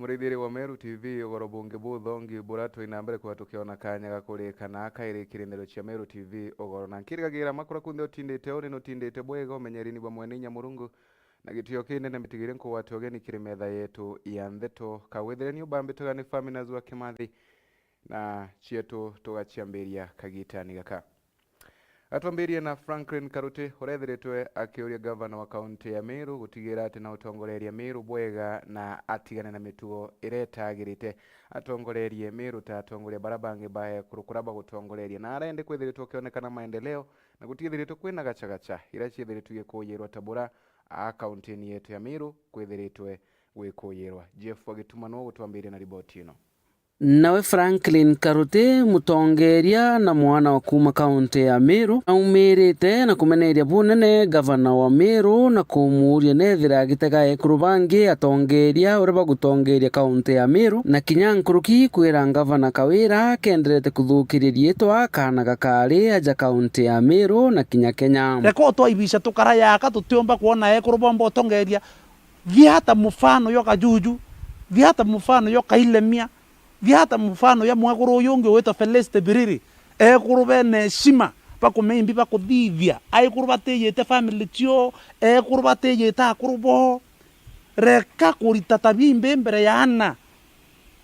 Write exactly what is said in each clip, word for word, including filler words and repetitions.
Murithiri wa Meru T V, ugoro bungi buthongi bura twina mbere kwa tukiona kanya ga kurikana kairi kiriniro cia Meru T V ugoro. Na nkirigagira makura kunthe utindite uri nutindite bwega umenyeri ni bwa mwene inya Murungu, na gitio kinene mbitigire nkugwate ugeni kiri metha yetu ya ntheto. Kawithire ni ubambitwe ni Faminas wa Kimathi, na cietu tugaciambiria kagitani gaka. Atwambirie na Franklin Karuti, urethiritwe akiuria gavana wa kaunti ya Meru gutigira ati na utongoreria Meru bwega na atigane na mitugo iria itagirite. Atongorerie Meru ta atongoria bara bangi ba ekuru kura bagutongoreria, na arende kwithiritwe ukionekana maendeleo, na gutithiritwe kwina gachagacha iria ciithiritwe gikuyirwa ta bura a kauntini yetu ya Meru kwithiritwe gwikuyirwa. Jeff Wagituma niwe ugutwambiria na riboti ino. Nawe Franklin Karuti, mutongeria na mwana wa kuuma kaunti ya Meru, aumirite na kumeneria bunene gavana wa Meru na kumuuria nethira agitega ekuru bangi atongeria uria bagutongeria kaunti ya Meru, na kinya nkuruki kwira gavana Kawira kenderete kuthukiria riitwa kaana gakari aja kaunti ya Meru na kinya Kenya. Reka utwaibica tukara yaka, tutiumba kwona ekuru bomba utongeria. Thiata mufano yo Kajuju, thiata mufano yo Kailemia, thiata mufano ya mwekuru uyu ungi witwa Feleste Biriri. Ekuru bene heshima, bakumeimbi bakuthithia, aikuru batiyite family cio, ekuru batiyite akuru bo. Reka kurita tabia imbi mbere ya ana.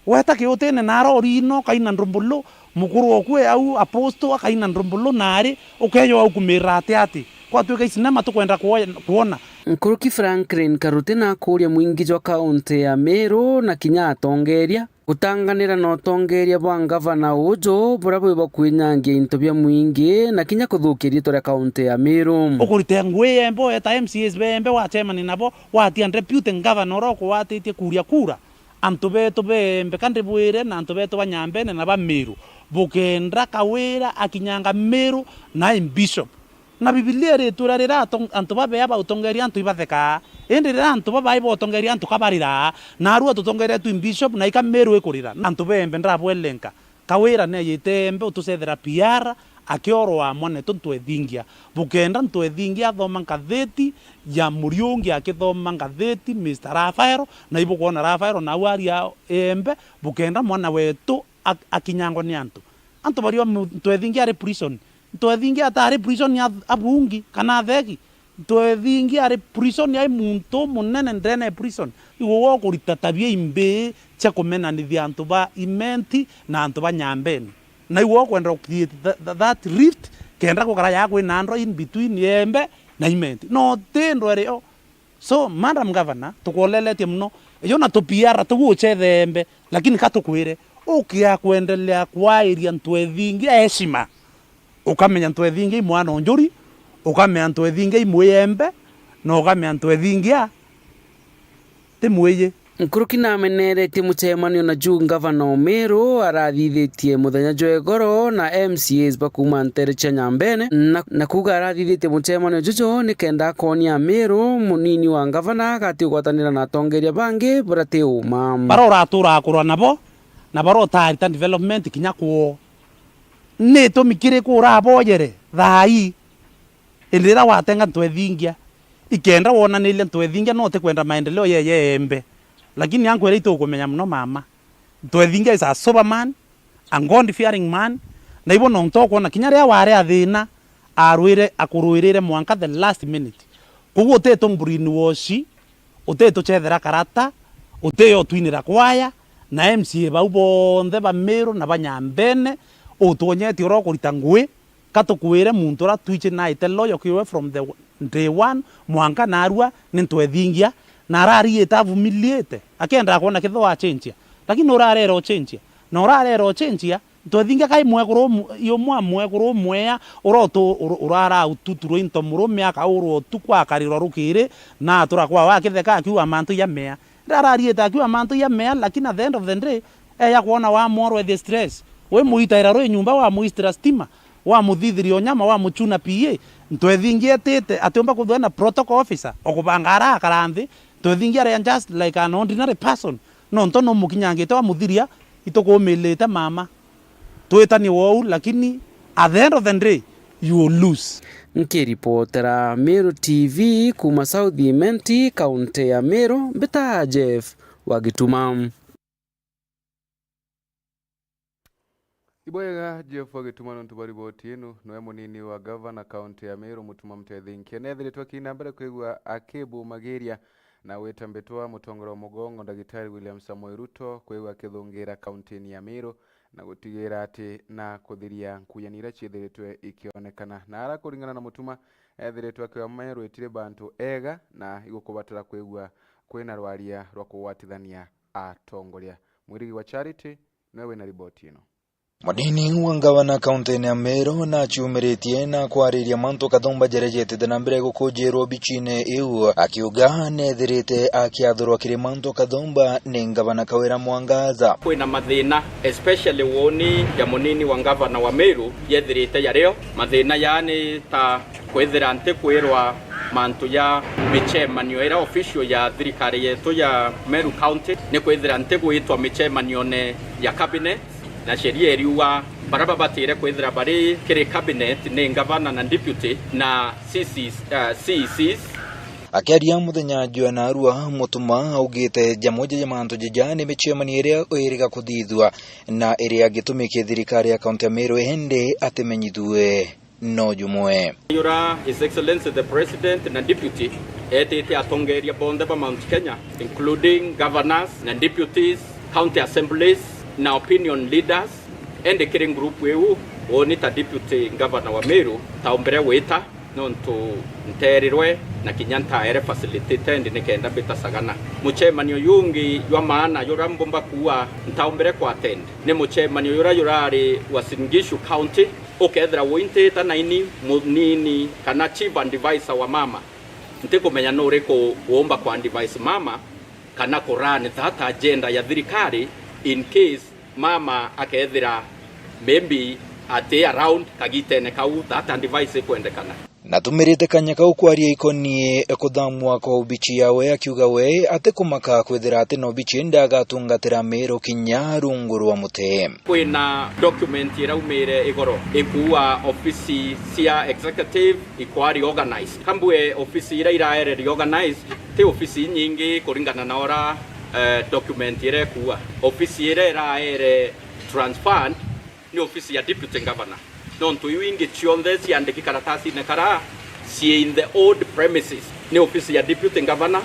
Weta kiutine na arori ino kaina ndumbulu, mukuru oku e au apostle akaina ndumbulu nari, ukeyo au kumirira ati ati. Kwatuika icinema tukwenda kuoya-, kuona. Nkuruki Franklin Karuti na akuria mwingi jwa kaunti ya Meru na kinya atongeria gutanganira na utongeria bwa ngavana uju buria bwi bwa kwinyangia into bia mwingi na kinya kuthukia riitwa ria kaunti ya Meru. Ukurite ngui embe, weta M C As bembe, wachemani nabo, watia deputy governor uria ukuwatitie kuria kura. Antu betu beembe, ka ndibwire, na antu betu ba Nyambene na ba Meru, bukenda Kawira akinyanga Meru na i bishop. Na Bibilia iritwira riria atong-, antu babea bautongeria antu ibathekaa, indi riria antu babai botongeria antu ka bariraa, naarua tutongeria twi bishop na ika Meru ikurira. Antu beembe ndrabwelenka. Kawira neejite embe utucethera P R akiorwa mwanetu Ntwethingia. Bukenda Ntwethingia athoma ngatheti ya Muriungi akithoma ngatheti Mister Rafael, na ibukwona Rafael nau aria embe, bukenda mwana wetu ak-, akinyangwa ni antu. Antu bario mu-, Ntwethingia ari prison. Ntwethingia atari prison ya abungi kana athegi. Ntwethingia ari prison, ai muntu umunene ndene ya prison. Igwe ukurita tabia imbi cia kumenanithia antu ba Imenti na antu ba Nyambene. Na igwe ukwenda ku create tha-, tha-, that rift, kenda gukara ya kwina ndwa in between Embe na Imenti. No ti ndwa irio. So, Madam Governor, tukwoleletie muno. Iyo na tu P R tugu uchethe Embe, lakini ka tukwire, ukia kwendelea kwairia Ntwethingia heshima. Ukamenya Ntwethingia i mwana o njuri, ukamenya Ntwethingia i mwiembe, na ukamenya Ntwethingia ti mwiji. Nkuruki nameneretie mucemanio na ju ngavana o Meru arathithitie muthenya jwa igoro na M C As ba kuuma ntere cia Nyambene, na, na kuuga arathithitie mucemanio juju nikenda akonia Ameru munini wa ngavana agati ugwatanira na atongeria bangi buria ti uma. Bara uraturaa kurwa nabo, na bara utarita development kinya kwoo. Ni itumi kiriku uraboyere thaa ii? Indi riria watenga Ntwethingia, ikenda wonaniria Ntwethingia no utikwenda maendeleo yeye Embe. Lakini ankwira itukumenya muno mama. Ntwethingia is a sober man, a God fearing man, na ibo nontu ukwona kinya riria wari a thina, arwire, akurwirire mwanka the last minute. Koguo utitu brainwash, utituchethera karata, utiyo utwinira kwaya, na M C A bau bonthe ba Meru na ba Nyambene, utwonyetie uria ukurita ngui, ka tukwire muntu uria twichi naite loyal kiwe from the day one, mwanka narua ni Ntwethingia, na arariite avumiliite, akiendaa kwona kethira achenjia. Lakini urarera uchenjia, na urarera uchenjia, Ntwethingia kai mwekuru umu-, i umwe a mwekuru umwea, urotu-, ur-, urara ututurwa into murume, akaurwa utuku, akarirwa rukiri, na atura kwawe akitheka akiuga mantu jamea. Ndarariite akiuga mantu jamea, lakini at the end of the day, eya kwona wamworwa the stress. Wi muitaira rwi nyumba, wamuistira stima, wamuthithiria unyama, wamuchuna P A. Ntwethingia etite, atiumba kuthwa na protocol officer, okubanga ara akara nthi. Ntwethingia aria just like an ordinary person. Nontu numukinyangite wamuthiria, itukumilite mama. Twitanie wou, lakini at the end of the day, you will lose. Nkiripotera Meru T V kuuma South Imenti, kaunti ya Meru, mbita Jeff wa Gituma. Ibwega Jeff Gituma nontu bwa riboti ino. Noe munini wa gavana kaunti ya Meru, Mutuma Mutethi Nkia, neethiritwe akina mbere kwigua akibumagiria na gwita mbitwa mutongoria wa mugongo Ndagitari William Samoei Ruto kwigua akithungira kauntini ya Meru na gutigira ati na kuthiria nkuyanio iria ciithiritwe ikionekana. Na ara kuringana na Mutuma, eethiritwe akiuga Meru itiri bantu ega na igukubatara kwigua kwina rwaria rwa kugwatithania atongoria. Mwirigi wa Charity noe wina riboti ino. Munini wa ngavana kauntini ya Meru naciumiritie na kwariria mantu kathumba jaria jetite na mbere gukujirwa obicine iu, akiuga neethirite akiathurwa kiri mantu kathumba ni ngavana Kawira Mwangaza. Kwina mathina, especially woni ya munini wa ngavana wa Meru yethirite yario. Mathina yaa ni ta kwithira ntikwirwa mantu ja micemanio iria official ya thirikari yetu ya Meru County, ni kwithira ntigwitwa micemanione ya cabinet, na sheria iriuga baria babatire kwithira bari kiri cabinet ni ngavana na deputy na C Cs, eh, C E Cs. Akiaria muthenya jwa narua, Mutuma augite jamwe ja mantu jaja ni micemanio iria iriga kuthithua na iria gitumi kia thirikari ya kaunti ya Meru indi atimenyithue no jumwe. Yura His Excellency the President na Deputy etite atongeria bonthe ba Mount Kenya, including governors na deputies, county assemblies na opinion leaders. Indi kiri group iu, woni ta Deputy Governor wa Meru, ntaumbire gwita nontu nterirwe na kinya ntaere facilitated nikenda mbita Sagana. Mucemanio jungi jwa maana jura mbumba kuua ntaumbire ku attend ni mucemanio jura jurari Uasin Gishu County, ukethira wintita na ini munini kana chief advisor wa mama, ntikumenya nuriku uumba ku advise mama kana ku run that agenda ya thirikari in case mama akethira maybe ati around kagitene kau, that advice ikwendekana. Natumirite kanya kau kwaria ikonie kuthamwa kwa obici yawe, akiuga we atikumaka kwithira ati na obici indi agatungatira Meru kinya rungu rwa muti. Kwina document iraumire igoro ikuua ofisi cia executive ikwari organized. Kambue ofisi ira iraere reorganized ti ofisi inyingi kuringana na ora, eh, document ira ikuua. Ofisi ira iraere transferred ni ofisi ya deputy governor. Nontu iu ingi cionthe ciandiki karatasine kara cii in the old premises, ni ofisi ya deputy governor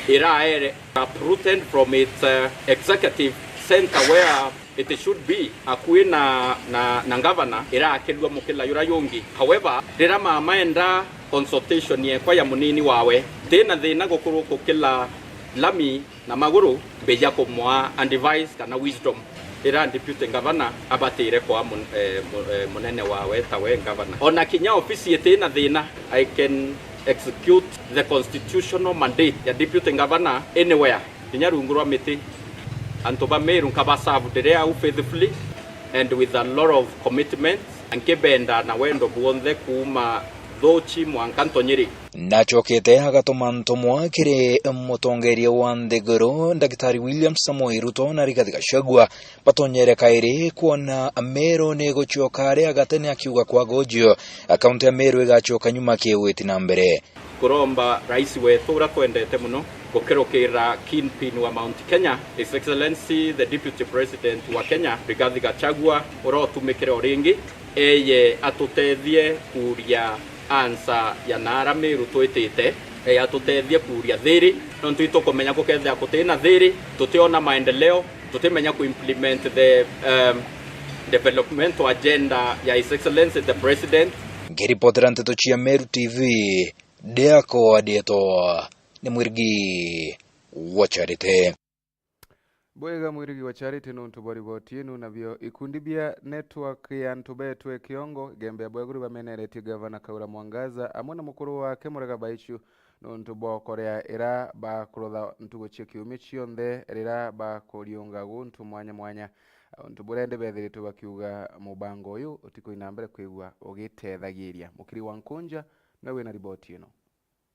iraere uprooted from its, uh, executive center where it should be, akui na, na, na governor, irakirua mukila jura jungi. However, rira mama enda consultation yekwa ya munini wawe, ndina thina gukuru kukila lami na maguru, mbija kumwa advice kana wisdom ira deputy governor abatire kwa mun-, eh, mu-, eh, munene wawe tawe governor. Ona kinya ofisi itina thina, I can execute the constitutional mandate ya deputy governor anywhere, kinya rungu rwa miti. Antu ba Meru nkaba serve ndiri au faithfully and with a lot of commitment, nkibenda na wendo bwonthe kuuma thuchi mwanka ntonyiri. Nacokete agatuma ntumwa kiri mutongeria wa nthiguru, Ndagitari William Samoei Ruto na Rigathi Gachagua, batonyere kairi kwona Meru ni gucoka aria gatene, akiuga kwa gojo, kaunti ya Meru igacoka nyuma kiwiti na mbere. Kuromba rais wetu uria twendete muno gukirukirira kingpin wa Mount Kenya, His Excellency the Deputy President wa Kenya, Rigathi Gachagua, uria utumikire o ringi, eye atutethie kuuria ansa ya naara Meru twitite, eye atutethie kuuria thiri, nontu itukumenya gukethira gutina thiri, tutiona maendeleo, tutimenya ku implement the, um, developmental agenda ya His Excellency the President. Nkiripotera nteto cia Meru T V, ndiako ndietwa ni Mwirigi wa Charity. Bwega Mwirigi wa Charity nontu bwa riboti inu. Nabio ikundi bia network ya antu betwe kiongo igembe ya bweguru bameneretie gavana Kaura Mwangaza amwe na mukuru wake Murega Baichu nontu bwa ukorea ira bakurotha ntugo cia kiumia cionthe rira bakuriunga guntu mwanya mwanya, untu buria indi bethiritwe bakiuga mubango uyu utikuina mbere kwigua ugitethagiria. Mukiri wa Nkunja niwe wina riboti ino.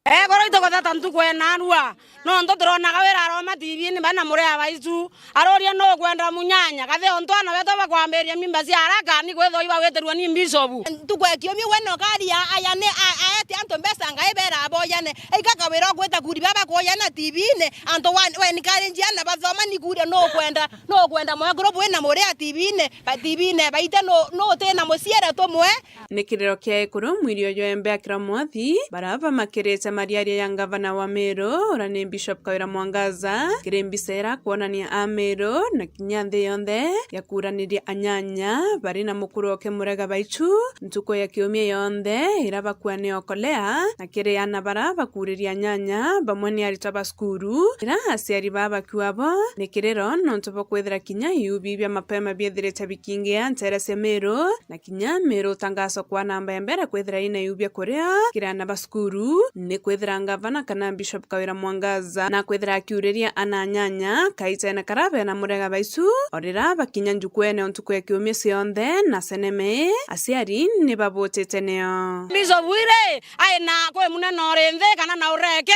Ekoro itukutheta ntuku enarua, nontu turonaga wira aroma T V-ini bana muria baitu. Aruria nukwenda munyanya, kathi ontu ana betu bakwambiria mimba cia haraka, ni kwithirwa ibawitirua ni mbicobu. Ntuku ya kiumia we nokaria ayane, a-, aete antu mbeca ngai bera aboyane. Aika kawira ugwita kuri baba kuyana T V-ini, antu wa-, we encourage ana bathoma ni kuria nukwenda, nukwenda mwekuru bwina muria T V-ini, ba-, T V-ini baite nu-, nutina muciere tumwe. Ni kiriro kia ekuru mwiri uyu embe akira mwathi, bara bamakirite mariaria ya ngavana wa Meru, ura ni Bishop Kawira Mwangaza, kiri mbica ira kwonania Ameru na kinya nthi yonthe ya kuraniria anyanya bari na mukuru oke murega baichu ntuku ya kiumia yonthe ira bakua ni okolea, na kiri ana bara bakuriria anyanya bamwe ni aritwa ba cukuru, ira aciari baa bakua bo ni kiriro nontu bwa kwithira kinya iubi bia mapema biethirite bikingia ntere cia Meru, na kinya Meru utangaso kwa namba ya mbere kwithira ina iu bia kuria kiri ana ba cukuru, ni kwithira ngavana kana Bishop Kawira Mwangaza na kwithira akiuriria ana anyanya kaitene kara bena murega baisu, o rira bakinya njukwene o ntuku ya kiumia cionthe na seneme, aciari ni babutite nio. Bishop iri aina kwi munene uri nthi kana na ureke,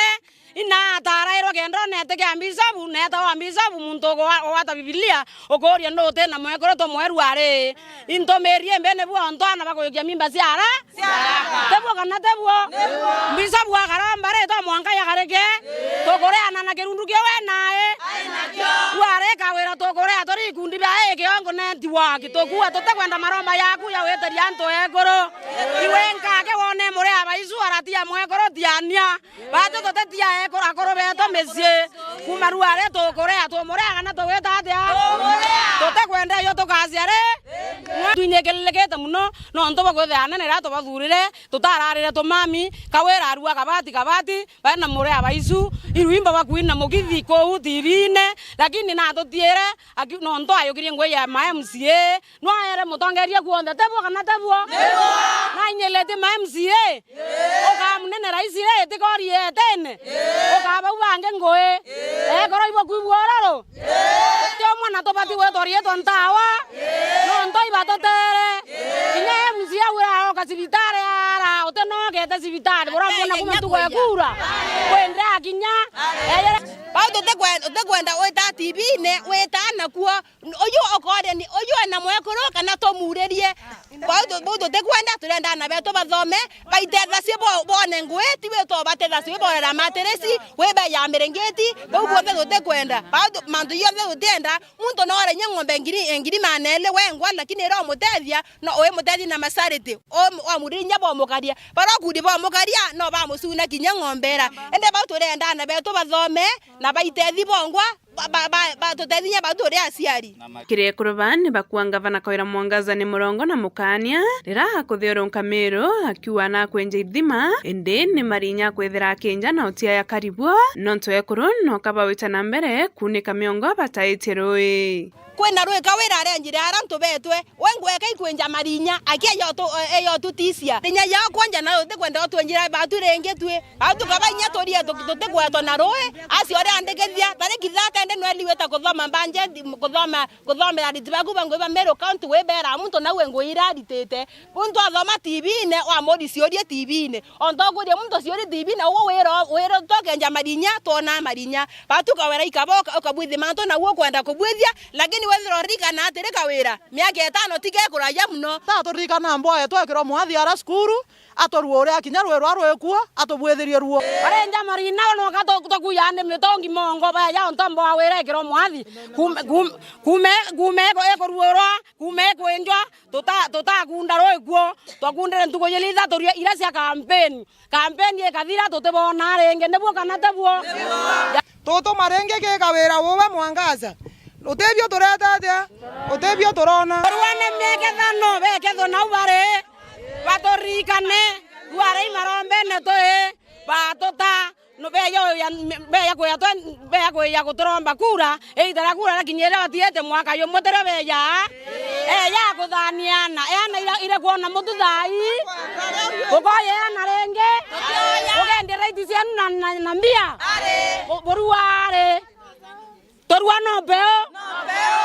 Ina atarairwe kendrone etikia mbicobu, na etawa mbicobu, muntu ugwa-, ugwata Bibilia, ukuuria ndu utina mwekuru tumweru ari. Intumirie mbene bwo ontu ana bakujukia mimba cia ara? Cia haraka. Tebuo kana tebuo? Nebuo. Mbicobu akaromba ri, to mwanka yakarike? Ii. Tukureana na kirundu kiu we nae? Ai nakio. Kwarika wira tukurea turi ikundi bia ii kiongo netiwaki. Tukua tutikwenda maromba yaku ya witiria antu ekuru. Iwe nkake wone muria baicu aratia mwekuru tiania. Batu tutetia ekuru akuru betu micii. Kuma ruari tukurea, tumurea kana tugwita atia? Tumurea. Tutikwenda iyo tukacia ri? Twinyikiririkite muno, nontu bwa kwithira anene riria tubathurire, tutararire tumami, kawira arua kabati kabati, bari na muria baicu, irwimbo bakwina mugithi kuu T V-ini, lakini natutiire, aki-, nontu ayukirie ngui ya ma M C A, Nwaere mutongeria kuonthe, tebuo kana tebuo? Nebuo. Nainyeletie ma M C A? Ii. Ukaa munene raisi ri, tikori etene? Ii. Ukaa bau bangi ngui? Ii. Ekoro ibo kwibua uroro? Ii. Ti umwe na tubati gwitwa riitwa ntawa? Ii. Nontu ibatutere? Ii. Kinya M C A aura aroka cibitari ara, utinogete cibitari, buramwona kuma ntuku ekura. Kwendea kinya? Ii. Eyere. Bau tutikwe-, tutikwenda wita T V-ini, wita nakuo. Uyu ukoria ni uyu ena mwekuru kana tumuririe? Bau tu-, bau tutikwenda, turenda ana betu bathome, baite thaci bo-, bone ngui, ti wi to bate thaci, wi borera matirisi, wi bei ya miringiti, bau bonthe tutikwenda. Bau tu-, mantu jonthe tutienda, muntu no ore inya ng'ombe ngiri, ngiri maana eri wengwa, lakini ira umutethia, no wi mutethia na mashariti, um-, wamuriria inya bomukaria. Bara ukundi bomukaria, no bamucuna kinya ng'ombe ira. Indi bau turenda ana betu bathome, na baitethi bongwa, ba, ba, ba, ba, tutethi inya bau turi aciari. Kiri ekuru baa ni bakua ngavana Kawira Mwangaza ni murongo na mukaania, rira akuthiurunka Miru, akiuga na akwenja ithima, indi ni marinya kwithira akinja na utia ya karibua, nontu ekuru no kabawite na mbere kuunika miongo bataite rui. Kwina rui Kawira arenjire ara antu betwe, we ngweka ikwenja marinya, aki eyo tu-, eyo tutisia. Rinya yao kwanja nayo utikwenda utwenjira batu ringi twi. Batu kaba inya turie tu-, tutikwetwa na rui, acio uri andikithia, tariki thirty ndi nweli wita kuthoma budget, kuthoma, kuthomera ariti baku ba ngui ba Meru County, wibera muntu nawe ngui ira aritite. Muntu athoma T V-ini, wamuri ciuria T V-ini. Ontu ukuria muntu ciuria T V-ini, ugu wira, wira tukenja marinya, twona marinya. Batu Kawira ikaba uka-, ukabwithi mantu nawe ukwenda kubwithia, lakini wethira uririkana atiri Kawira, miaka itano ti gekuraya muno. Taturirikana mboe twekirwa mwathi ara cukuru, aturue uria kinya rui rwa rwikuo, atubwithirie ruo. Barenja marinya, noka tu-, tukuya ni mitongi mongo, baeja ontu mboa wira ikirwa mwathi. Kume, kum-, kume, kume iku-, ikuruurwa, kume ikwinjwa, tuta-, tutakunda rui kuo. Twakundire ntuku ijiri ithatu ria, iria cia kampeni. Kampeni ikathira, tutibona ringi. Nibuo kana tibuo? Tutuma ringi ki Kawira uwe Mwangaza. Utibio tureta atia? Utibio turona. Ruane miekethano, bekethwe nau bari. Baturirikane. Ruare imarombene tui. Batuta. No beya uya, beya kuya twe, beya kuya guturomba kura, either kura rakinyire batiete mwaka yumwe tire beya. Eya kuthania ana, eana ira, ire kwona mutu thai. Ukoya eana ringi. Ukendia raiti cienu na, na, na mbia. Bu-, burua ari. Turua no mbeu.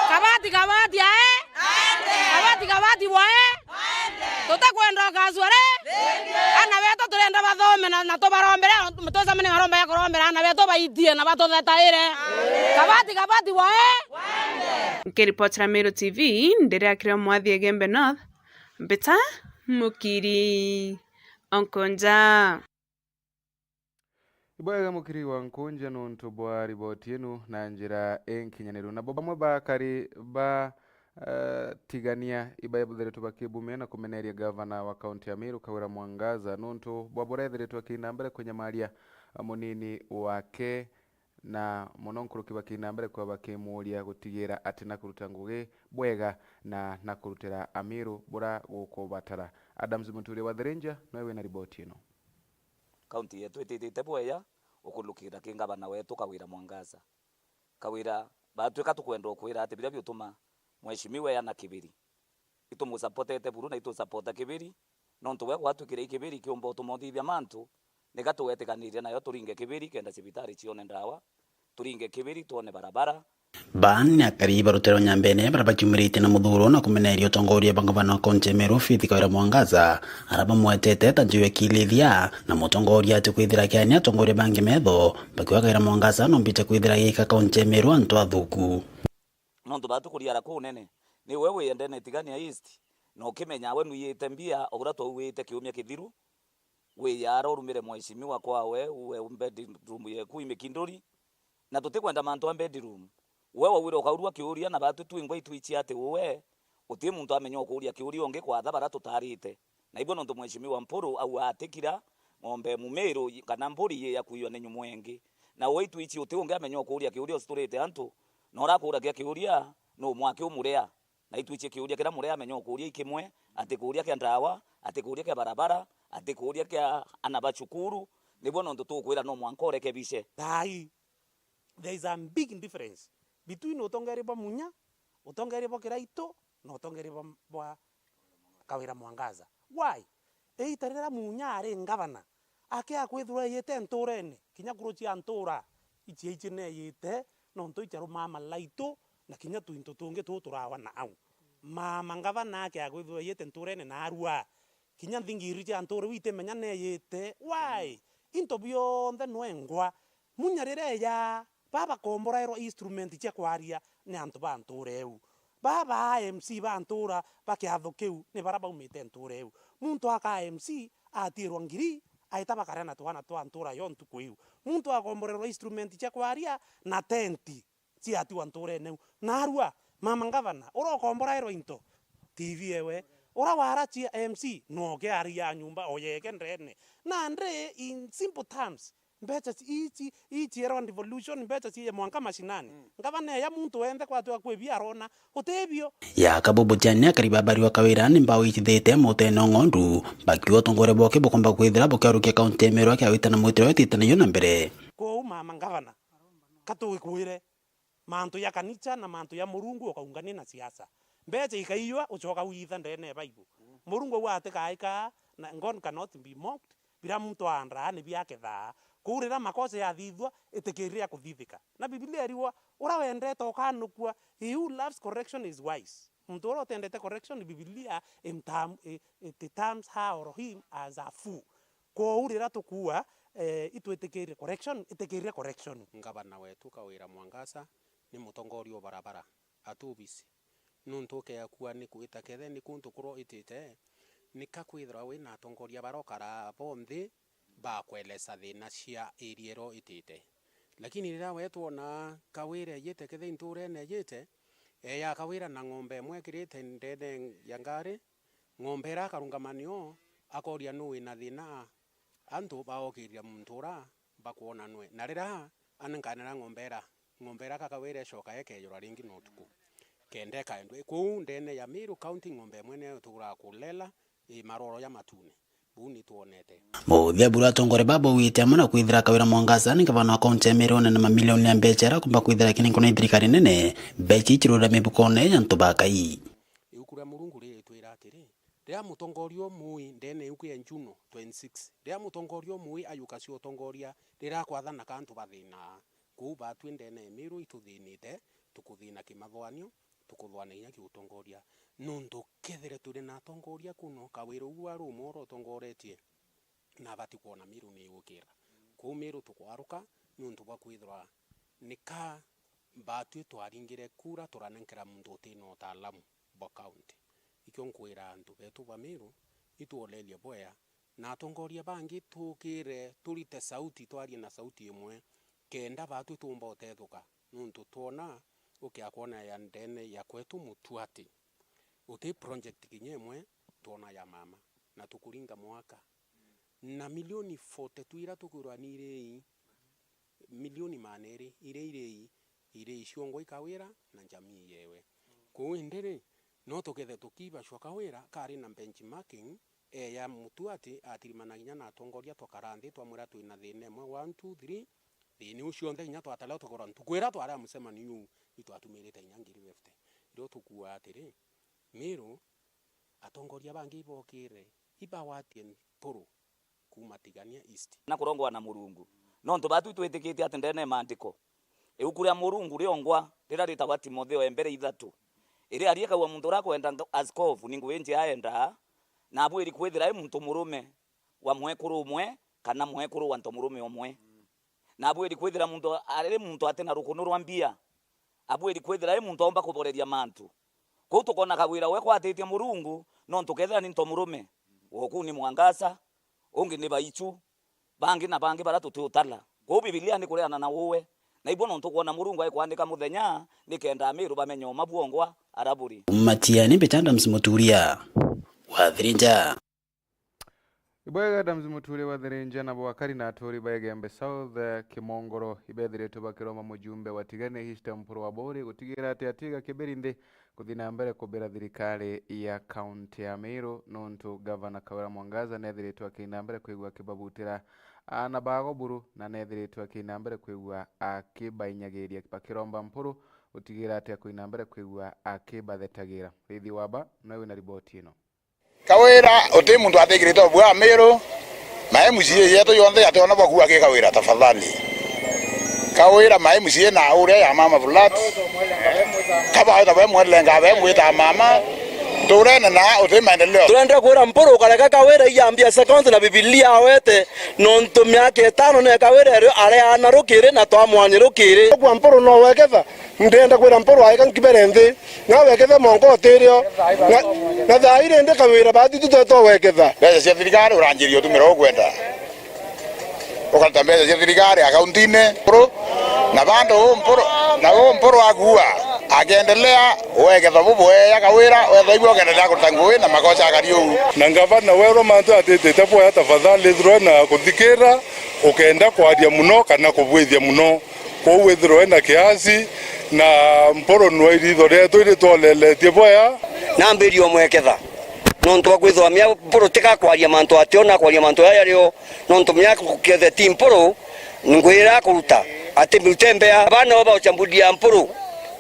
Kabati, kabati, ae? Aende. Kabati, kabati, bwae? Aende. Tutikwenda ukacua ri? Ringi. Ana betu turenda bathome na Na tubarombere, twicemanie maromba ya kurombera aana betu baitie na batuthetaire. Kabati, kabati, wae! Nkiripotera Meru T V, ndiri Akira Mwathi Egembe North, Mbita Mukiri Onkonja. Ibwega Mukiri wa Nkunja nontu bwa riboti inu na njira inkinyaniru. Nabo bamwe ba akari ba, eh, Tigania ibaethiritwe bakibumia na kumeneria gavana wa kaunti ya Meru Kawira Mwangaza nontu bwa buria ethiritwe akiina mbere kunyamaria munini wake, na mono nkuruki bakiina mbere kwa bakimuuria gutigira ati na kuruta ngugi bwega na na kurutira Amiru buria gukubatara. Adams Muturia wa Thirinja nowe wina riboti ino. Kaunti yetu itithite bweya gukurukira ki ngavana wetu Kawira Mwangaza. Kawira, batwika tukwenda ukwira ati biria biutuma mheshimiwa eana Kibiri, itumusapotete buru na itusapota Kibiri, nontu we gwatwikire i Kibiri kiumba utuma uthithia mantu, nika tugetikanirie nayo turinge Kibiri kenda cibitari cione ndawa, turinge Kibiri twone barabara. Baa ni akari barutirwe nyambene baria bakiumiritie na muthuro na kumeneria utongoria bwa ngavana wa kaunti ya Meru Faith Kawira Mwangaza, aria bamwetete ta njiu ya kilithia na mutongoria ati kwithira akiania atongoria bangi metho, bakiuga Kawira Mwangaza nombite kwithira agika kaunti ya Meru antu athuku. Nontu batu kuriara kuu nene, ni we wi endene Tigania East, na ukimenya we nwiyite mbia o uria twauite kiumia kithiru, wiyaara urumire mheshimiwa kwawe, uwe bedroom yeku imikinduri, na tutikwenda mantu a bedroom. We waugire ukaurua kiuria, na batu twingwa itwichi ati uwe, uti muntu amenya ukuuria kiuria ungi kwatha baria tutarite. Na ibwo nontu mheshimiwa Mpuru au atikira ng'ombe mumiru kana mburi yi yakuiwa ni nyumu ingi. Na we itwichi uti ungi amenya ukuuria kiuria uciturite antu, na urakuuragia kiuria nu mwaki umuria. Na itwichie kiuria kiria muria amenya ukuuria ikimwe, ati kuuria kia ndawa, ati kuuria kia barabara, ati kuuria kia ana ba cukuru, nibwo nontu tukwira no mwanka urekebishe. Thaa ii, there is a big difference between utongeri bwa Munya, utongeri bwa Kiraitu, na utongeri bwa, bwa Kawira Mwangaza. Why? Iita riria Munya ari ngavana, akia kwithirwa eyite ntuurene, kinya kuru cia ntuura, ici ici neyite, nontu icarumaa malaitu, na kinya tuintu tungi tuu turawa na au. Mama ngavana akia kwithirwa eyite ntuurene naarua, kinya nthingiri cia ntuura iu itimenya neyite. Why? Into bionthe nwengwa. Munya riria eja, baa bakomborairwa instrument cia kwaria ni antu ba ntuura iu. Baa ba M C ba ntuura ba kiatho kiu ni baria baumite ntuura iu. Muntu aka M C atiirwa ngiri, aita bakaria na twana twa ntuura yo ntuku iu. Muntu akomborerwa instrument cia kwaria na tenti ciatigwa ntuurene iu. Naarua, mama ngavana, uria ukomborairwa into, T V ewe, uria waara cia M C, no ukiaria nyumba o yeke ndene. Nandi, in simple terms, mbeca ci-, ici, ici erwa devolution, mbeca cie mwanka mashinani. Mm. Ngavana eya muntu wenthe kwatwa kwibia arona, utibio. Ya Kabubu Tiania, akari ba Bariwa Kawira ni mbawitithite mutene o ng'ondu, bakiuga utongoria bwake bukomba kwithira bukiarukia kaunti ya Meru akiawita na mwitiro ititanagio na mbere. Kwou mama ngavana, katugikwire, mantu ya kanicha na mantu ya Murungu ukaungania na siasa. Mbeca ikaiywa, ucoka witha ndene ya Bible. Murungu au atikaika, na God cannot be mocked, biria muntu aandaa nibio akethaa. Kwou riria makosa yathithua, itikirire ya kuthithika. Na Bibilia irigwa, uria wendete ukanukua, he who loves correction is wise. Muntu uria utendete correction, Bibilia imtam-, i-, it terms her or him as a fool. Kwou riria tukuuga, eh, itwitikirie correction, itikirire correction. Ngavana wetu Kawira Mwangaza ni mutongoria o barabara, atubisi. Nuntu ukea kuuga ni kwita kethe ni kuntu kuria itite, ni ka kwithirwa wina atongoria baria ukaraa bo nthi bakwelesa thina cia area iria itite. Lakini riria we twona Kawira ejite kethe intuurene ejite, eya Kawira na ng'ombe imwe ekirite ndene ya ngari, ng'ombe iria akarungama nio, akoria nu wina thina, antu baokiria muntu uria bakwona nwe. Na riria ani nkanera ng'ombe ira, ng'ombe ira ka Kawira icoka ikejurwa ringi na utuku, kenda ikaendwa. Kuu ndene ya Meru County ng'ombe imwe niyo ituraa kulela i maroro ja matune. Buu ni twonete. Muthia buru atongoria baba bauite amwe na kwithira Kawira Mwangaza ni ngavana wa kaunti ya Meru one na mamilioni ya mbecha ira akumba kwithira akinenkwa ni thirikari nene, mbecha ii cirura mibukone ya antu ba Ngai. Ibuku ria Murungu riritwira atiri, riria mutongoria umui ndene ibuku ya Juno twenty-six, riria mutongoria umui ayuka cia utongoria, riria akwathana ka antu bathinaa. Kuu batwi ndene ya Meru ituthinite, tukuthina kimathwanio, tukuthwana kinya kiutongoria. Nuntu kethire turi na atongoria kuno, Kawira uu ari umwe uria utongoretie, na abati kwona Meru ni igukira. Kwou Meru tukwaruka niuntu bwa kwithirwa nika batwi twaringire kura turanenkera muntu utina utaalamu bwa county. Ikio nkwira antu betu ba Meru, itwolerie bwea, na atongoria bangi tukire turite sauti, twarie na sauti imwe, kenda batwi tuumba utethuka, niuntu twona ukia kwona ya ndene ya kwetu Mutuati, uti project kinya imwe twona ya mama, na tukuringa mwaka na milioni forty-two ira tukwirwa ni iri ii, milioni maana iri iria iri ii, iri iciongwa i Kawira na njamii yewe. Kwou indi ri, no tukethe tukibacwa Kawira kari na benchmarking e ya Mutuati atirimana kinya na atongoria, twakara nthi twamwira twina thina imwe, one, two, three, thina iu cionthe kinya twatara tukora ntuku ira twari a mucemanio iu itwatumirite kinya ngiri fifty. Irio tukuuga atiri, Meru, atongoria bangi ibokire, ibagwatie Mpuru kuuma Tigania East. Na kurongwa na Murungu. Nontu batwi twitikitie ati ndene ya maandiko, ibuku ria Murungu riongwa riria ritagwa Timotheo ya mbere ithatu, iriaria ikauga muntu uria akwenda nga-, askofu ni ngugi njega aendaa, na abwiri kwithira i muntu murume wa mwekuru umwe kana mwekuru wa ntomurume umwe. Na abwiri kwithira muntu ari muntu atina rukunu rwa mbia, abwiri kwithira i muntu aumba kuboreria mantu. Kwou tukona Kawira we gwatitie Murungu, nontu kethira ni ntomurume, woku ni Mwangaza, ungi ni Baichu, bangi na bangi baria tutiutala. Kwou Bibilia ni kureana na uwe. Na ibo nontu kwona Murungu aikwandika muthenya, nikenda Amiru bamenye uma bwongwa araburi. Matia ni Mbita Adams Muturia wa Thirinja. Ibwega Adams Muturia wa Thirinja, nabo akari na aturi ba Igembe South, eh, Kimongoro, ibethiritwe bakiromba mujumbe wa Tigania East Mpuru wa Buri gutigira ati atiga kibiri nthi kuthi na mbere kubira thirikari ya kaunti ya Meru, nontu Gavana Kawira Mwangaza nethiritwe akina mbere kwigua akibabutira aana bago buru, na nethiritwe akina mbere kwigua akibainyagiria, bakiromba Mpuru gutigira ati akwina mbere kwigua akibathetagira. Rithi Waba, nawe wina riboti ino. Kawira, uti muntu atikirite ubua Amiru, ma M C A yetu yonthe yationa bwa kuua ki Kawira, tafadhali. Kawira, ma M C A na uria ya mama flat, kaba weta be mwelenga be mwita mama, turene na uti maendeleo. Turenda kwira Mpuru ukareka Kawira iyambia seconds na Bibilia awete, nontu miaka itano ne Kawira erio areana rukiri na twamwanye rukiri. Kwa Mpuru no weketha, ndenda kwira Mpuru aeka nkibere nthi. Nawe kethe mongo utirio, na, na thaa iri ndi Kawira bati tutetwo weketha. Mbeca cia thirikari uranjiria utumira ukwenda. Ukaruta mbeca cia thirikari akaunti-ini, bro, na bandu u Mpuru, na u Mpuru akuua, akendelea weketha bubwea Kawira, wethaigua ukendelea kuruta ngui na makoca akari uu. Na ngavana werwa mantu atitite bwea, tafadhali ithirwe na kuthikira, ukenda kwaria muno kana kubwithia muno. Kwou withirwe na kiasi, na Mpuru nwe iritho rietu iritwoleletie bwea. Nambirie umweketha, nontu bwa kwithirwa mia Mpuru tika kwaria mantu atio na kwaria mantu jaja rio, nontu mia kethe ti Mpuru, ngwira kuruta, ati mirute mbea. Bana bo baucamburia Mpuru,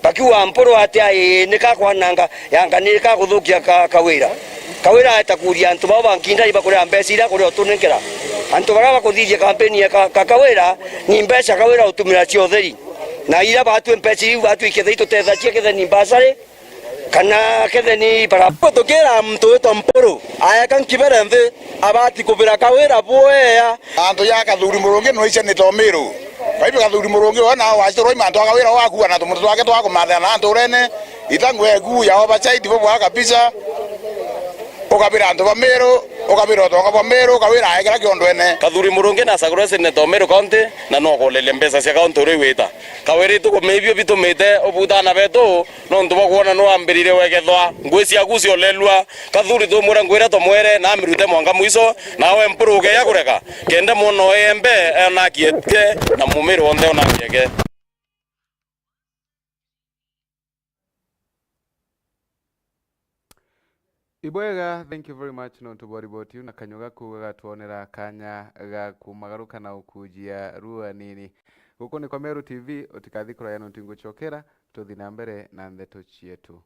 bakiuga Mpuru atia, ii, nika kwananga yanga ni ka kuthukia ka, Kawira. Kawira aeta kuuria antu bao ba Nkindari bakuria mbeca iria akuria utunenkera. Antu baria bakuthiria kampeni ya ka, ka, Kawira, ni mbeca Kawira utumira cia utheri. Na iria batwi mbeca iu batwi ikethe itutethagia kethe ni mbasari, kana kethe ni bara. Tukira muntu witwa Mpuru, aeka nkibere nthi, abati kubira Kawira bwea. Antu ya Kathuri Murungi nwicenite Umiru. Kwa hivyo Kathuri Murungi we nawe waciturwa i mantu a Kawira wakua na tumuntu twake twa kumathana na nturene, ita ngwe eku ya oversight bubwa kabisa. Ukabira antu ba Miru, ukabira utonga bwa Miru, ukabira aekera kiondwene. Kathuri Murungi na sagurwa seneta o Miru County, na no kuleria mbeca cia kaunti uria igwita. Kawira itukumibio bitumite ubuta ana betu, nontu bwa kwona nwe wambiririe wekethwa. Ngui ciaku ciolelua, Kathuri tumwira ngwira tumwere, na amirute mwanka mwiso, nawe Mpuru ukeya kureka, kenda mwono embe, eonakie ke, na Mumiru wonthe onakie ke. Ibwega, thank you very much nontu bwa riboti iu, na kanyua gaku gagatwonera kanya ga kumagaruka na ukujia rua nini. Guku ni kwa Meru T V, utikathi kuraya nontu ngucokera, tuthi na mbere na ndeto cietu.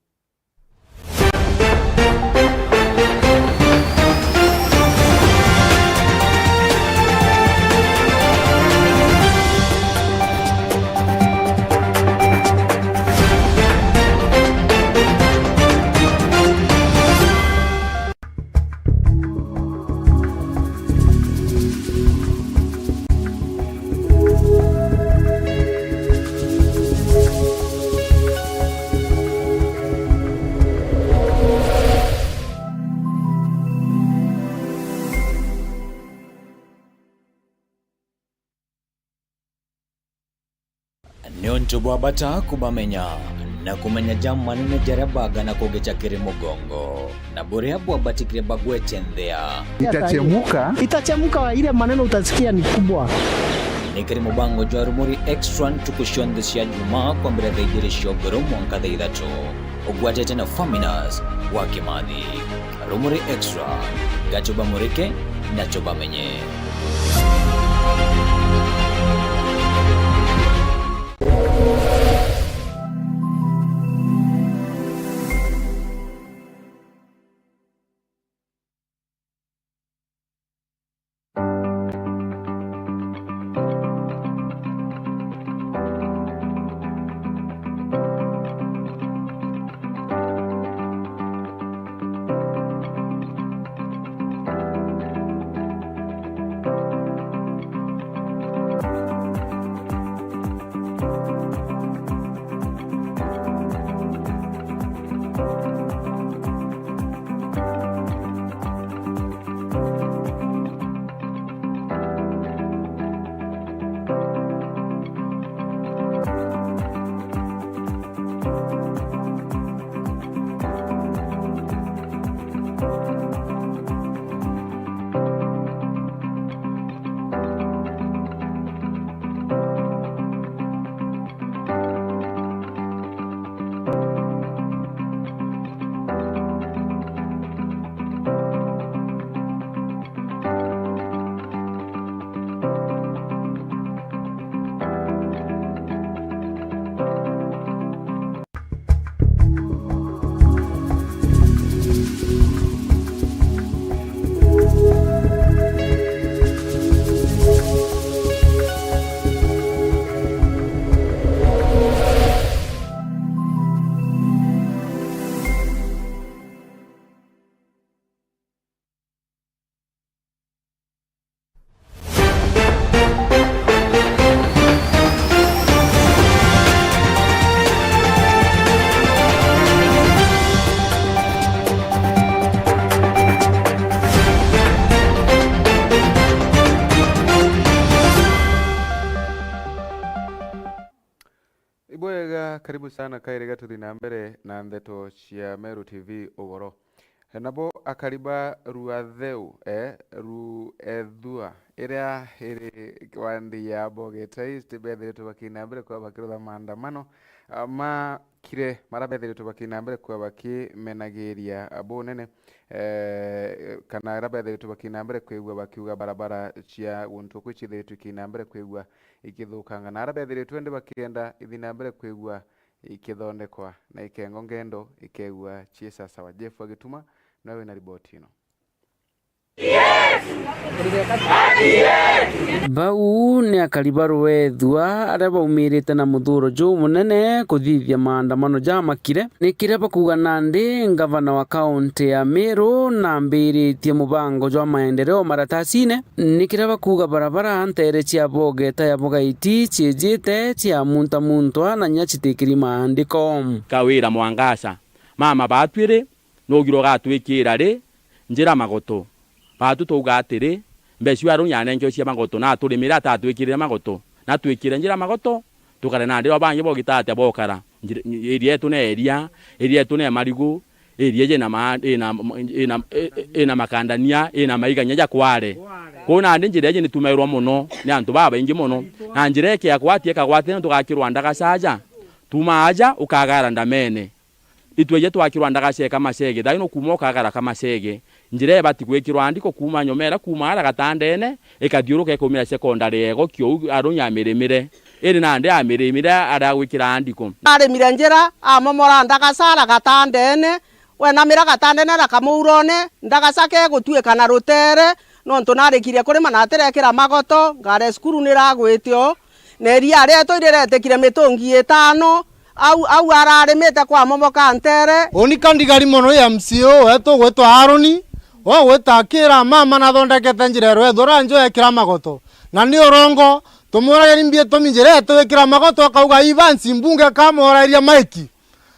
Antu bwabata kubamenya, na kumenya ja manene jaria bagana kugicha kiri mugongo, na buria bwabatikire bagwete nthia. Itachemuka. Itachemuka, ile maneno utasikia ni kubwa. Ni kiri mubango jwa Rumuri Extra ntuku cionthe cia Jumaa kwambira thaa ijiri cia ugoro mwanka thaa ithatu. Ugwatite na Faminas wa Kimathi. Rumuri Extra, ga tubamurike na tubamenye. Ibwega, karibu sana kairi gatuthi na mbere na ndeto cia Meru T V ugoro. Nabo akari ba Ruatheu, eh, Ruethua, iria iri wandi ya Bogeta East, bethiritwe bakina mbere kwa bakirutha maandamano, ah, ma kire, maria bethiritwe bakina mbere kwa bakimenagiria bunene, eh, kana aria bethiritwe bakina mbere kwigua bakiuga barabara cia guntu kwi cithiritwe ikina mbere kwigua ikithukanga, na aria bethiritwe ndi bakienda ithi na mbere kwigua ikithondekwa na ikengo ngendo ikegua cii sasawa. Jeff Agituma, nawe wina riboti ino. Bau ni akari ba Ruethua aria baumirite na muthuro jumunene kuthithia maandamano jamakire, ni kiria bakuuga nandi ngavana wa kaunti ya Meru nambiritie mubango jwa maendeleo maratasine, ni kiria bakuuga barabara nteere cia Bogeta ya Bogaiti ciijite cia munta muntwa na nya citikiri maandiko. Kawira Mwangaza, mama batwiri, nugira ugatwikira ri njira magoto? Baatu twauga atiri, mbeca iu Aroni anenkewe cia magoto, na aturimire atatwikirire magoto, na twikire njira magoto, tukare nandi o bangi bogita atia bokara. Njira, area yetu ne eria, area yetu ne marigu, area iji ina ma-, ina, ina, ina makandania, ina maigania ja kware. Kwou nandi njira iji nitumairwa mono ni antu babaingi mono, na njira ikegwati ikagwatira niuntu gakirwa ndagaca aja, tuma aja ukagara ndamene. Itweje twakirwa ndagaca e Kamacege, thaino kuuma ukagara Kamacege. Njira ibati gwikirwa andiko kuuma nyomera, kuuma ara gatandene, ikathiuruka ikaumira sekondari ego kiou Aroni amirimire. Indi nandi amirimire aria gwikira andiko. Arimire njira, amomora ndagaca ara gatandene, wenamira gatandene ara kamuurone, ndagaca kegutuika na rutere, nontu narikirie kurima na atirekira magoto, ngari ya cukuru niragwite o, na iria rietu iriretikire mitungi itano, au, au ararimite kwa momoka ntere. Uni ka ndigari mono ya M C A wetu ugwitwa Aroni, ugwita akira mama nathondekete njira ya Ruethua ranjo ekira magoto. Na ni urongo, tumurage ni mbi itumi njira yetu ikira magoto, akauga Evans mbunge kamorairia maiki.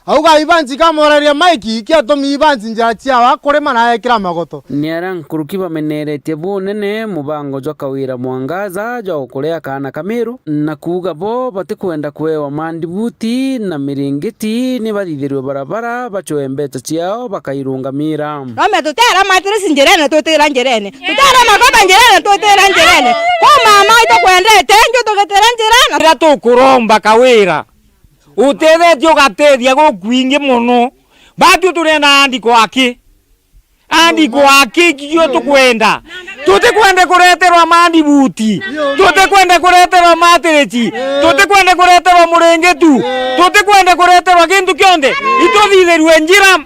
Auga Evans kamoreria Mike kiatumi Evans njira ciawa kurima na ekira magoto. Ni aria nkuruki bameneretie bunene mubango jwa Kawira Mwangaza jwa gukuria kaana ka Miru, na kuuga bo batikwenda kuewa mandibuti na miringiti, ni bathithirwe barabara, bacoe mbeca ciao, bakairungamira. Rome tutera matirisi njirene, twitira njirene. Tutera magoba njirene, twitira njirene. Kwa mama itukwendete, nju tugitira njirene. Riria tukuromba Kawira, utethetie ugatethia gukwingi mono. Batwi turenda andiko aki. Andiko aki, ikio tukwenda. Tutikwenda kureterwa mandibuti. Tutikwenda kureterwa matirisi. Tutikwenda kureterwa muringitu. Tutikwenda kureterwa gintu kionthe. Ituthithirue njira.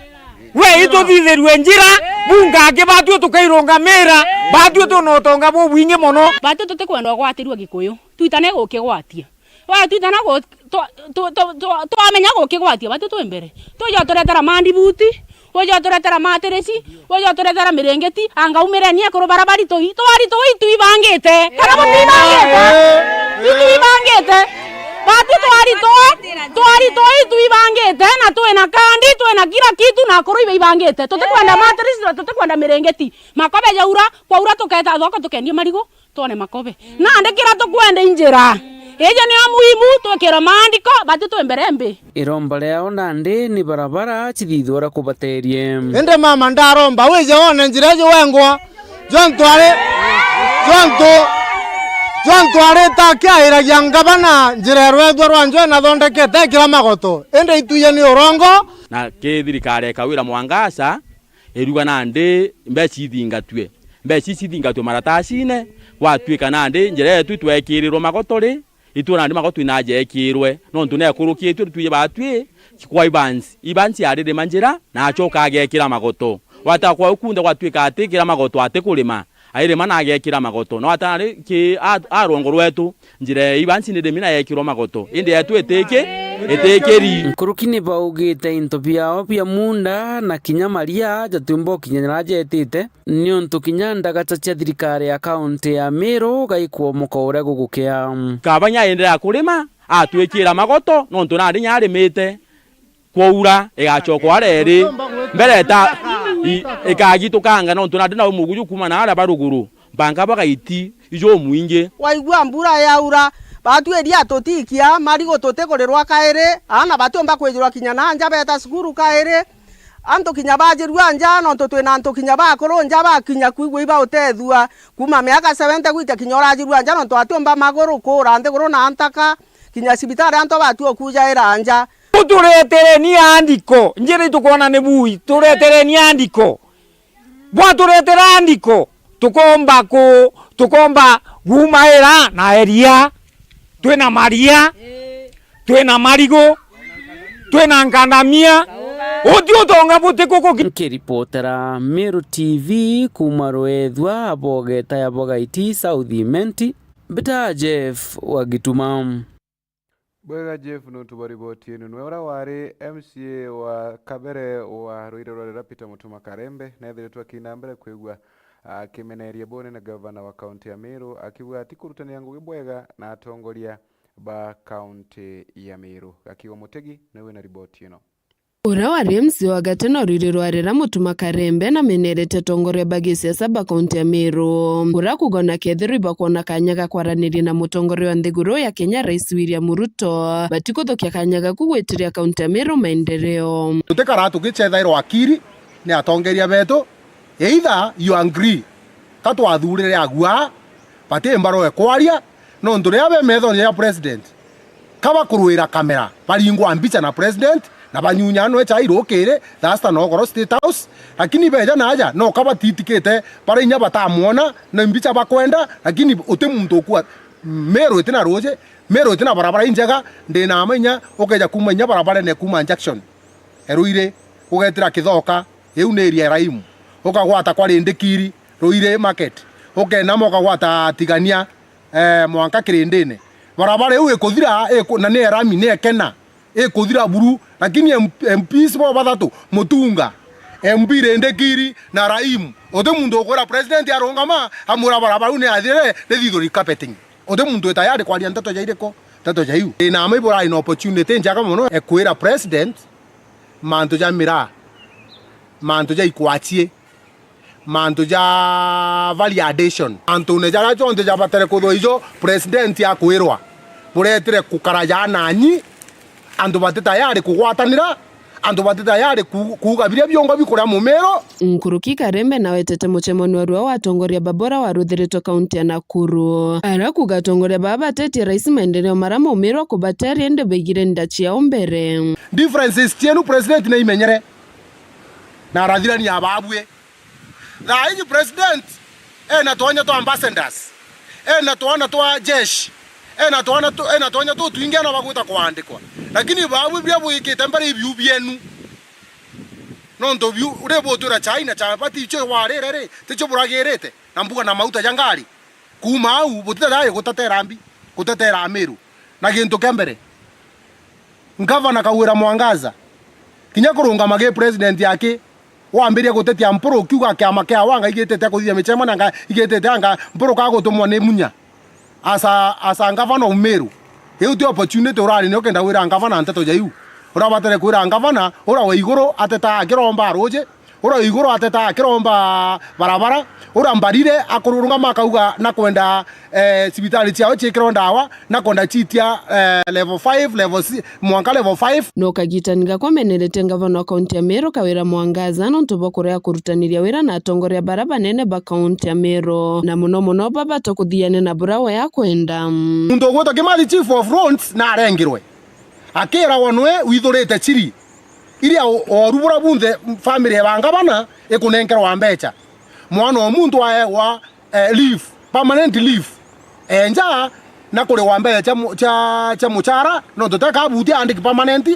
We, ituthithirue njira. Bunga aki batwi tukairungamira. Batwi tuna utonga bubwingi mono. Batwi tutikwenda ugwatirua Gikuyu. Twitane gukigwatia. Wa, twitana gu-, twa-, twa-, twa-, twa-, twamenya gukigwatia, batwi twi mbere. Tuja uturetera mandibuti, uja uturetera matirisi, uja uturetera mirengeti, anga umireni ekuru bara bari tui, twari tui twibangite. Kana butibangite? Itwibangite. Batwi twari tui, twari tui twibangite, na twina kandi, twina kila kitu, na akuru ibeibangite. Tutikwenda matirisi, na tutikwenda mirengeti. Makobe jaura, kwaura tuketa thoko tukendie marigu. Twone makobe. Nandi kira tukwenda injira. Ijo nio muhimu, twikira maandiko, bati twi mbere mbi. Iromba riao nandi ni barabara cithithwa uria kubaterie. Indi mama ndaromba, wije wone njira iji wengwa. Jontu ari, jontu, jontu ari ta akiairagia ngabana njira irwethua rwa njo inathondekete ikira magoto. Indi ituye ni urongo. Na ki thirikari ya Kawira Mwangaza, iruga nandi mbeca ithingatue. Mbeca ici ithingatue maratasine, gwatuika nandi njira yetu itwekirirwe magoto ri, itu nandi magoto inajeekirwe, nontu nekurukitue ritwije batwi kwa Evans. Evans aririma njira, na acoka agekira magoto. Gwata kwau kunthe gwatuika ati kira magoto ati kurima, airima na agekira magoto. No atari ki a, a rwongo rwetu, njira ya Evans ni rimi na yekirwa magoto, indi yetu itiki, itikiri. Nkuruki ni baugite into biao bia muunda na kinya maria jatiumba ukinyira jetite, niuntu kinya ndagacha cia thirikari ya kaunti ya Meru gaikwomoka uria gugukea. Kabanya aenderea kurima, atwikira magoto, nontu nandi nya arimite. Kwaura, igacokwa aria iri. Mbere ta, i, ikagitukanga, nontu nandi nau muguju kuuma na aria ba ruguru, mpanga bagaiti, ijumwingi. Waigua mbura yaura, batwi iria tutikia, marigu tutikurirwa kairi, aana batiumba kwijirwa kinya na nja beta cukuru kairi. Antu kinya bajirua nja, nontu twina antu kinya bakuru nja bakinya kwigua ibautethua. Kuuma miaka seventy gwitia kinya urajirua nja, nontu atiumba maguru kuura nthiguru na ntaka, kinya cibitari antu batwi ukujaira nja. Turetereni andiko, njira itukwona ni bui, turetereni andiko. Bwaturetera andiko, tukomba ku, tukomba gumaira na eria. Twina maria, twina marigu, twina nkandamia. Uti utonga buti kuku. Nkiripotera Meru T V kuuma Rwethua, Bogeta ya Bogaiti, South Imenti, mbita Jeff wa Gituma. Bwega Jeff, nontu bwa riboti ino. Nwe uria wari M C A wa kabere wa ruire rwa rira Peter Mutuma Karembe, nethiritwe akina mbere kwigua akimeneria bunene gavana wa kaunti ya Meru, akiuga atikurutania ngugi bwega na atongoria ba kaunti ya Meru. Gakiwa Mutegi niwe wina riboti ino. Uria wari M C A wa gatene wa ruire rwa rira Mutuma Karembe namenerete atongoria ba gisiasa ba kaunti ya Meru, uria kuuga ona kethirwa ibakwona kanya ga kwaraniria na mutongoria wa nthiguru ya Kenya, Rais William Ruto, batikuthukia kanya gaku gwitiria kaunti ya Meru maendeleo. Tutikara tugicethairwa akiri ni atongeria betu, either you agree, ka twathurire agua, bati mbaroe kwaria, nontu riria be methone ya president, ka bakurwira kamera, baringwa mbicha na president, na banyunya nwe chai rukiri, thaa sita nogoro State House, lakini beja naja, no ka batitikite, bara inya batamwona, na mbicha bakwenda, lakini uti muntu ukua. Meru itina ruji, Meru itina barabara injega, ndina ma inya, ukeja kuuma inya barabarene kuuma junction, e Ruiri, ugetira Kithoka, iu ni area ya Raimu, ukagwata kwa Rindikiri, Ruiri market, ukenama ukagwata Tigania, eh, mwanka Kirindine. Barabara iu ikuthira, iku-, na ni ya rami, ni ekena, ikuthira buru, lakini M-, M Ps bo bathatu, Mutunga, M P Rindikiri na Raimu, uti muntu ukwira president arungama, amwira barabara iu ni athire, ni thithuri carpeting. Uti muntu wi tayari kwaria nteto ja iriku, nteto ja iu. Ina ma ibu rai na opportunity njega mono, e kwira president, Mantu ja miraa, mantu ja ikwachie, mantu ja validation, antune jaria jonthe jabatere kuthwa ijo president akwirwa, buretire kukara ja nanyi, antu bati tayari kugwatanira, antu bati tayari ku-, kuuga biria biongwa bikuria mumiro. Nkuruki Karembe nawe etete muchemoni wa rua wa atongoria baba uria waruthiritwe kaunti ya Nakuru. Ara kuuga atongoria baba batetie rais maendeleo maria maumirwa kubateria indi baigire nda ciao mbere. Differences cienu president naimenyere na arathirania ababue. Thaa iji president ena twanya twa ambassadors, ena twana twa jeshi, ena twana tu-, ena twanya tutwingi ana bagwita kwandikwa. Lakini babu biria bwikite mbere ibiu bienu. Nontu biu, uri butwira chai na chapati icio warire ri, ticio buragirite, na mbuga na mauta ja ngari. Kuuma au, butitethai gutetera mbi, gutetera Amiru. Na gintu kia mbere, Ngavana Kawira Mwangaza, kinya kurungama gi president aki, wambiria gutetia Mpuru ukiuga kiama kia wanga igitite kuthithia michemania anga igitite anga Mpuru ka gutumwa ni Munya. Asa, asa ngavana Umiru. Iu ti opportunity urari nio kenda wira ngavana nteto ja iu. Urabatare kwira ngavana, ura wa iguru atetaa akiromba ruji, ura wa iguru atetaa akiromba barabara, ura mbarire akururungama akauga na kwenda, eh, cibitari ciao ciikirwe ndawa, na kwenda citia, eh, level five, level si-, mwanka level five. No kagitani gakwa menerete ngavana wa kaunti ya Meru Kawira Mwangaza nontu bwa kurea kurutaniria wira na atongoria bara banene ba kaunti ya Meru, na muno muno baba ta kuthiania na bura we akwenda. Muntu ugwitwa Kimathi, chief of roads, na arengirwe. Akiragwa nwe withurite chiri. Iria o-, oru bura bunthe family ya bangabana ikunenkerwa mbecha. Mwana o muntu aewa, eh, leave, permanent leave. Enja na kuriwa mbecha cia mu-, cia, cia muchara, no tuteka buti andiki permanent,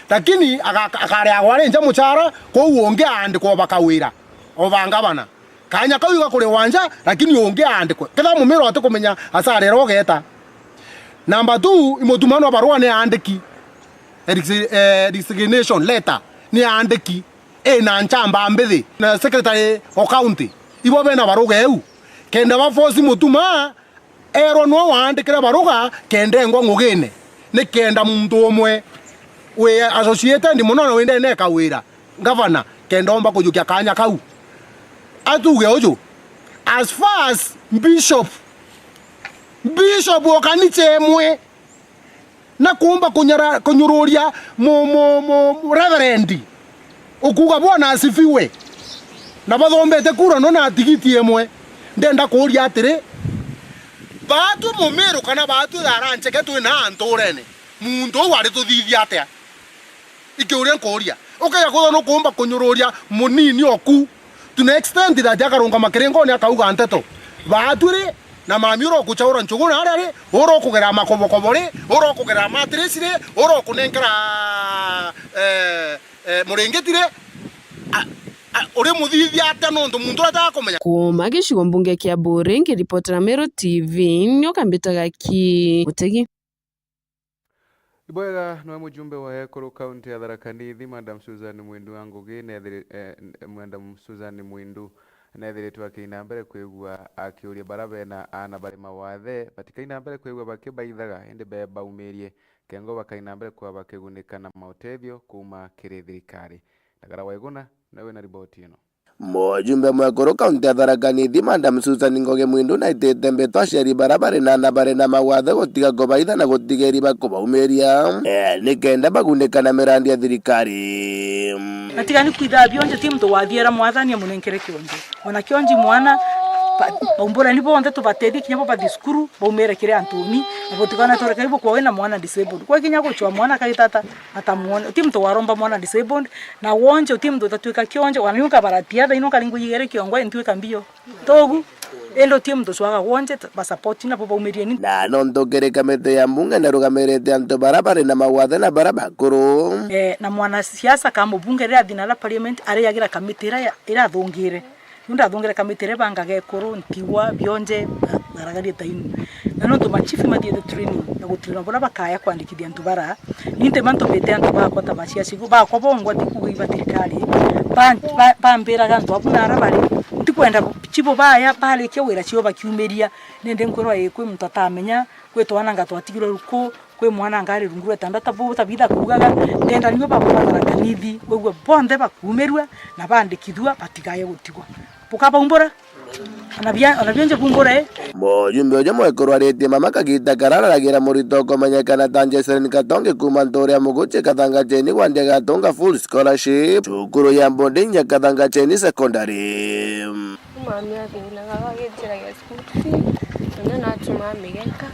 lakini aga-, akareagwa ari nja muchara, kou ungi aandikwa o bakawira, o bangabana. Kanya kau igakurirwa nja, lakini ungi aandikwe. Ketha mumiro atikumenya asara iria ugeeta. Number two, imutumano barua ni aandiki. Eh, resi-, eh, resignation letter ni aandiki. Ina nchamba mbithi na secretary o county. Ibo bena baruga eu. Kenda ba force mutuma, erwa no waandikire baruga, kenda engwa ngugine. Ni kenda muntu umwe wi associated muno na wendene kawira. Ngavana, kenda omba kujukia kanya kau. Atuge uju, as far as bishop, bishop o kanitha imwe, na kuumba kunyara-, kunyururia mu-, mu-, mu-, reverend, ukuuga, "Bwana asifiwe." Na bathombete kura no na tigiti imwe. Ndenda kuuria atiri, baatwi mumiru kana baatwi thara ncheke twi na ntuurene, muntu uu arituthithia atia? Ikiuria nkuuria, ukeja kwithwa nukuumba kunyururia munini oku to an extent that akarungama kiringoni akauga nteto, baatwi ri, na mami ura ukuchaura nchugu na aria ri, ura ukugera makobokobo ri, ura ukugera matirisi ri, ura ukunenkera, eh, eh, muringiti ri, a, a, uri muthithia atia nontu muntu uria atakumenya? Kuuma gicigo mbunge kia Buuri, ngiripotera Meru T V, nyoka mbitaga ki Mutegi. Ibwega, noe mujumbe wa ekuru kaunti ya Tharaka Nithi, Madam Susan Mwindu wa Ngugi, nethiri-, eh, Madam Susan Mwindu nethiritwe akiina mbere kwigua akiuria bara bena aana bari mawathe batikaina mbere kwigua bakibaithaga, indi be baumirie kengo bakaina mbere kwa bakigunika na mautethio kuuma kiri thirikari. Ndagara Waiguna, noe wina riboti ino. Mujumbe mwekuru kaunti ya Tharaka Nithi, Madam Susan Ngugi Mwindu, naitite mbito aciari bara bari na aana bari na mawathe gutiga kubaitha na gutigeria bakubaumiria, eh, nikenda bagunika na mirandi ya thirikari. Natigani kwitha bionje, ti muntu wathiera mwathani amunenkere kionje. Ona kionji mwana, ba-, baumburani bonthe tubatethie kinya bo bathi cukuru, baumire kiri antuni, na gutigana twere karibu kwa wina mwana disabled. Kwa kinya guchwa mwana akagitata, atamuone. Ti muntu waromba mwana disabled, na wonje uti muntu utatwika kionje, wana nunka baratia, thaino karingu yigere kiongo, entwika mbio. Togu, ende uti muntu cwaga wonje, ba support nabo baumirie ni. Na nontu kiri kamiti ya mbunge narugamirite antu bara bari na mawathe na bara bakuru. Eh, na mwanasiasa ka mubunge riria athina ara parliament, ariagira kamiti iria ya-, irathungire. Riu ndathungire kamiti iria bangaga ekuru, ntigwa, bionje, na, na ragaria tainu. Na nontu machifu mathiete training, na gutirina buria bakaya kwandikithia antu bara, ni ntima ntumite antu bakwa ta baciaci bakwa bongwa, ti kuuga iba thirikari, ba-, ba-, bambiraga antu abu na ara bari, ntikwenda chibo baya barikia wira cio bakiumiria, nende nkwirwa ii kwi muntu atamenya, kwi twana nga twatigirwe ruku, Wi mwana ngari rungu rwa itandatu, bu tabitha kuugaga, ndenda nibo bakumanara kanithi, wigwe bonthe bakuumirua na bandikithua, batigae gutigwa. Bukabaumbura? Ona bia-, ona bionje bumbure. Mujumbe uju mwekuru aritie mama kagita karararagira murito ukomenyekana ta Jocelyn Katongi kuuma ntuura ya Muguchi Kathanga Cheni gwa Ndiagatunga full scholarship cukuru ya boarding ya Kathanga Cheni Secondary. Mami athinaga agitiragia school fee, na natuma migeka,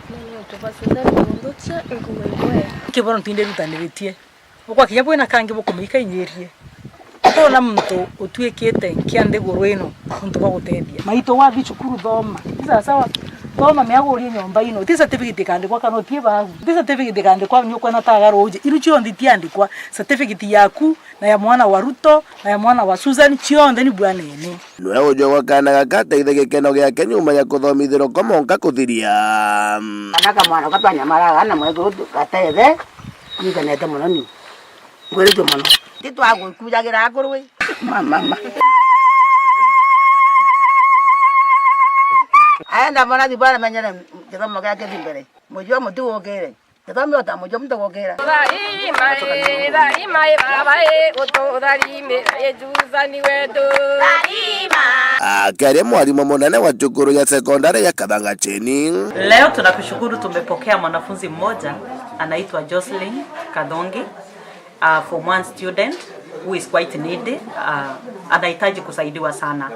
na natuba Susan kunduchia nkuma igwe. Kibono ntindirutaniritie. Bukwa kinya bwina kangi bukumika inyirie. Utona muntu utuikite nkia nthiguru ino nuntu bwa gutethia. Maitu wathi cukuru thoma. Ti sawa sawa. Thoma miagurie nyomba ino. Ti certificate ikandikwa kana utie bagu. Ti certificate ikandikwa ni ukwena taga ruuji. Iru cionthe itiandikwa. Certificate yaku na ya mwana wa Ruto na ya mwana wa Susan cionthe ni bwanene. Nwe ujogwa kana gaka ateithe gikeno giake nyuma ya kuthomithirwa kwa monka kuthiria. Kana kamwana gatwanyamaraga na mwekuru gatethe. Nkenete mono ni. Ngwiritue mono. Ti twagwikujagira akuru wi. Mama, mama. Aenda mwana thibara menyere kithomo giake thi mbere. Mujua muti gukire. Kithomo ota mujua muti gukira. Thaima, thaima, baba, ututharime, Jesu ni wetu. Akiaria mwarimu munene wa cukuru ya sekondari ya Kathanga Cheni. Leo tunakushukuru, tumepokea mwanafunzi mmoja anaitwa Jocelyn Kathongi, a form one student who is quite needy, uh, anahitaji kusaidiwa sana.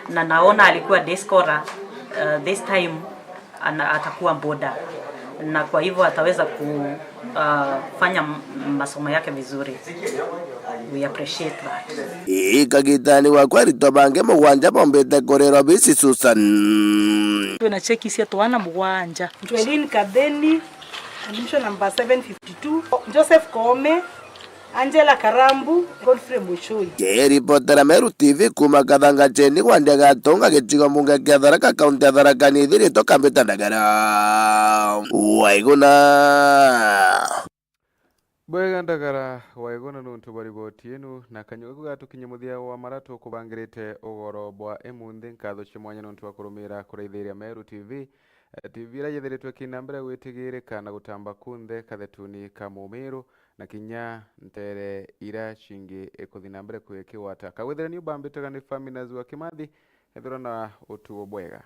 Na naona alikuwa day scholar, uh, this time ana-, atakuwa boarder. Na kwa hivyo ataweza ku-, uh, fanya m-, masomo yake vizuri. We appreciate that. Ii kagitani wakwa arito bangi mugwanja bombite kurirwa bisi Susan. Twina cheki cia twana mugwanja. Joelin Katheni, admission number seven fifty-two. Joseph Koome, Angela Karambu, Godfrey Muchoi. Kiripotera Meru T V kuuma Kathanga Cheni gwa Ndiagatunga gicigo mbunge kia Tharaka, kaunti ya Tharaka Nithi, ritwa Kambita Ndagara Waiguna. Bwega Ndagara Waiguna nuntu bwa riboti inu, na kanyua gau gatukinya muthia wa mara tukubangirite ugoro bwa imunthi. Nkatho cia mwanya nuntu bwa kurumira kuraithiria Meru T V. T V iria yethiritwe kina mbere gwitigirika na gutamba kunthe kathetuni ka Mumiru, na kinya ntere iria cingi ikuthi na mbere kwikigwata. Kagwithira ni ubambitaga ni Faminas wa Kimathi, ethirwa na utugo bwega.